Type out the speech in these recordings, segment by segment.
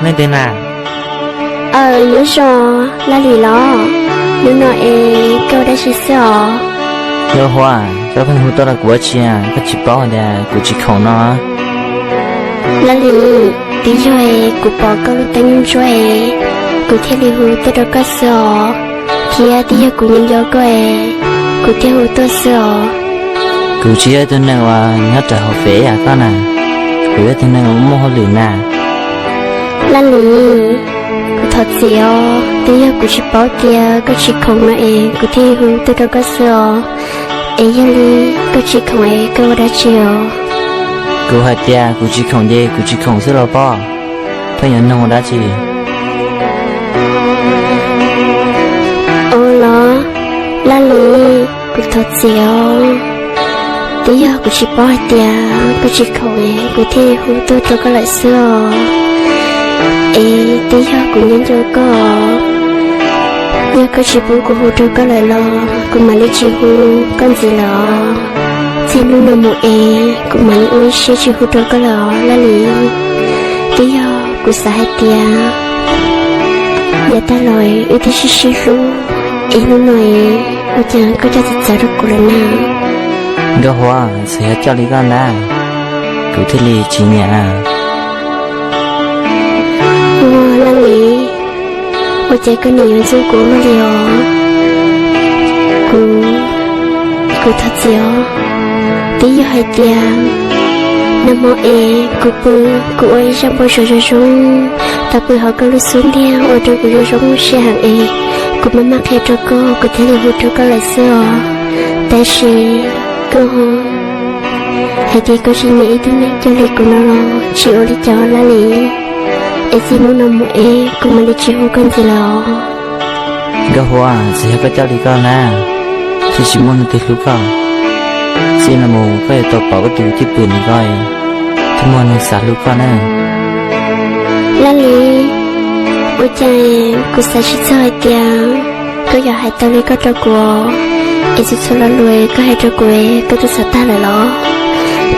Leej twg na? Aw, nyob zoo, Laj Lis los? Hnub no es koj ua dab tsi xwb os? Nkauj Huab, koj pheej hu tuaj rau kuv ua dab tsi, koj tsis paub tias kuv tsis khoom no? Laj Lis, twb yog es kuv pom koj lub teeb ntsuab es kuv thiaj li hu tuaj rau koj xwb os, thiab twb yog kuv nyob nco koj es kuv thiaj hu tuaj xwb os. Kuv tsis yog ib tug neeg uas nyob rau hauv fem yam koj na, kuv yog ib tug neeg uas muaj hauj lwm na. Laj Lis, kuv thov txim os, twb yog kuv tsis paub tias koj tsis khoom no es kuv thiaj hu tuaj rau koj xwb os. Es yog li koj tsis khoom es koj ua dab tsi os? Kuv hais tias kuv tsis khoom ces kuv tsis khoom xwb los pob, pheej yuav nug ua dab tsi? Ua los, Laj Lis, kuv thov txim os, twb yog kuv tsis paub hais tias koj tsis khoom es kuv thiaj hu tuaj rau koj lawm xwb os. Es twb yog kuv nyob nco koj, yog koj tsis pub kuv hu rau koj lawm los kuv mam li tsis hu koj ntxiv lawm os. Txij hnub no mus es kuv mam li ua ib siab tsis hu rau koj lawm os Laj Lis. Twb yog kuv xav hais tias yav tag los wb twb sib sib hlub, es hnub no es ua cas koj coj txawv txawv rau kuv lawm na? Nkauj Huab, txawm yog coj li koj ntag, kuv thiaj li tsis nyiam. Ua Laj Lis, ua cas koj nim yuav ntxub kuv luaj li os? Kuv, kuv thov txim os. Twb yog hais tias nag hmo es kuv pw, kuv ua ib zaj npau suav zoo zoo, tau pw hauv koj lub xub ntiag ua rau kuv zoo zoo siab heev es kuv maj mam qhia rau koj, kuv thiaj li hu rau koj lawm xwb os. Tab sis koj hais tias koj tsis nyiam ib tug neeg coj li kuv no los tsis ua li cas Laj Lis. Es txij hnub no mus es kuv mam li tsis hu koj ntxiv lawm os. Nkauj Huab, txawm yog koj coj li koj na, thiaj tsis muaj leej twg hlub koj. Txij no mus koj yuav tau pom koj tus cwj pwm ntawm ko, thiaj muaj neeg xav hlub koj na. Laj Lis, ua cas kuv xav tsis txog hais tias koj yuav hais tau li koj rau kuv, es txhua txhua lo lus koj hais rau kuv koj twb xav tag lawm los?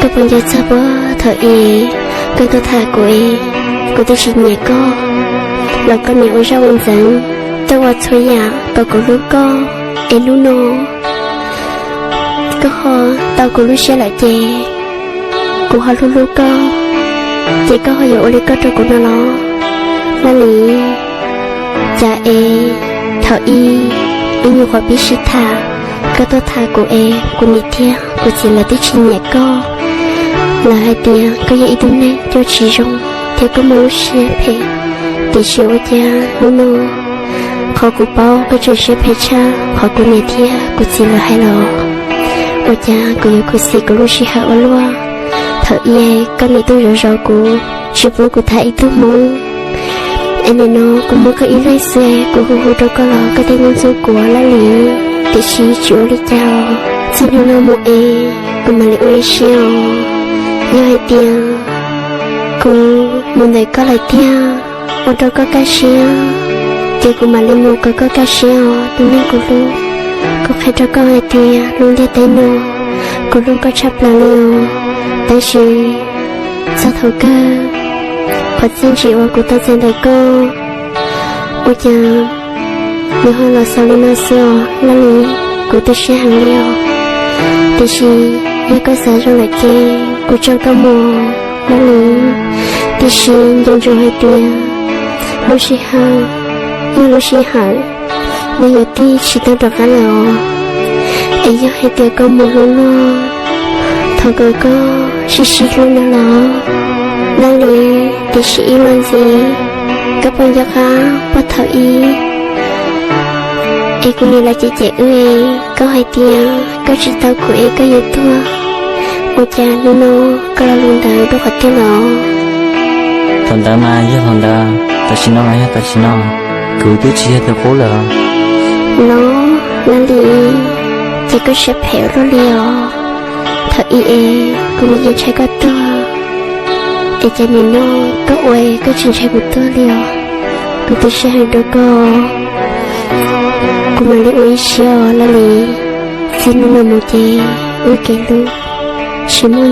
Koj puas nco txog puag thaum ub koj tuaj tham kuv es kuv twb tsis nyiam koj los koj nim ua zaj ua ntxeev, tuaj ua txhua yam kom kuv hlub koj, es hnub no koj ho tau kuv lub siab lawm ces kuv ho hlub hlub koj, ces koj ho yuav ua li koj rau kuv no los? Laj Lis, cas es thaum ub ib nyuag qhuav pib sib tham, koj tuaj tham kuv es kuv niam thiab kuv txiv lawv twb tsis nyiam koj. Lawv hais tias koj yog ib tug neeg coj tsis zoo thiab koj muaj lub siab phem, tiam sis ua cas hnub no qhov kuv paub koj tseem siab phem tshaj qhov kuv niam thiab kuv txiv lawv hais los? Ua cas kuv yuav khuv xim kuv lub sij hawm ua luaj? Thaum ub koj nim tuaj zov zov kuv, tsis pub kuv tham ib tug hmoob, es nim no kuv muaj koj ib leeg xwb, kuv hu hu rau koj los koj thiaj ntxub kuv Laj Lis. Tiam sis tsis ua li cas, txij hnub no mus es kuv mam li ua ib siab os. Yog hais tias kuv mus ntawm koj lawm tiag, ua rau koj kaj siab, ces kuv mam li mus kom koj kaj siab os tus neeg kuv hlub. Kuv qhia rau koj hais tias lub ntiaj teb no kuv hlub koj tshaj plaws li os. Tab sis txog thaum kawg, qhov txiaj ntsim uas kuv tau txais ntawm koj, ua cas nws ho los xaus li no xwb os Laj Lis. Kuv tu siab heev li os. Tiam sis yog koj xav zoo lawm ces kuv tso koj mus Laj Lis. Tiam sis nco ntsoov hais tias lub sij hawm yog lub sij hawm, nws yuav tig tsis tau rov qab lawm os. Es yog hais tias koj mus hlub luag, thov kom koj sib sib hlub no los Laj Lis. Tiam sis ib los ntxiv, koj puas nco qab puag thaum ub es kuv niam lawv cem cem wb, koj hais tias koj tsis tau kuv es koj yuav tuag, ua cas hnub no koj lo lus ntawd rau qhov twg los? Thaum ntawd mas yog thaum ntawd, tam sim no mas yog tam sim no, kuv twb tsis yog tus qub lawm. Los Laj Lis, ces koj siab phem ua luaj li os. Thaum ub es kuv nim yeej ntshai koj tuag, es cas nim no koj ua koj tsis ntshai kuv tuag li os. Kuv tu siab heev rau koj, kuv mam li ua ib siab os Laj Lis. Txij hnub no mus ces wb kev hlub tsis muaj